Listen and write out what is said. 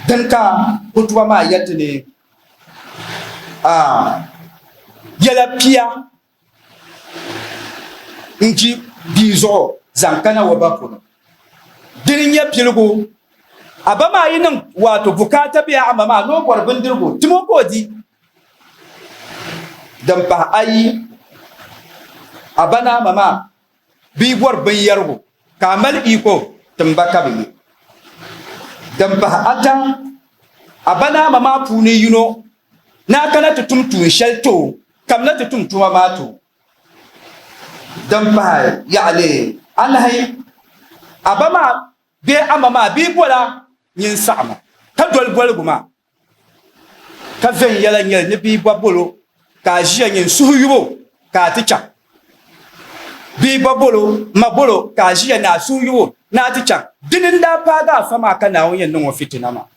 Din ka hutuba maa yɛli ti ni yɛla pia n-ji bia zuɣu zaŋ kana o ba polo. Dini n-nyɛ piligu, a ba maa yi niŋ waato bukaata bee a ma maa ni o bɔri bindirigu, tim o ka o di. Din pahi ayi, a ba ni a ma maa bɛ yi bɔri binyɛrigu ka a mali iko tim ba ka bɛ ye. Din pahi ata, a ba ni a ma maa puuni yino ni a kana ti tum tuun shɛli ti o, kamina ti tum tuma maa ti o. Din pahi yaɣili anahi, a ba maa bee a ma maa bɛ yi bol a nyin saɣima ka doli boligu maa. Ka viɛnyɛla nyɛli ni bia ba bolo ka a ʒiya nyɛ n suhu yubo ka a ti chaŋ. Bia ba bolo, ma bolo ka a ʒiya ni a suhu yubo ni a ti chaŋ. Dini n-daa paagi afa maa ka Naawuni yɛn niŋ o fitina maa.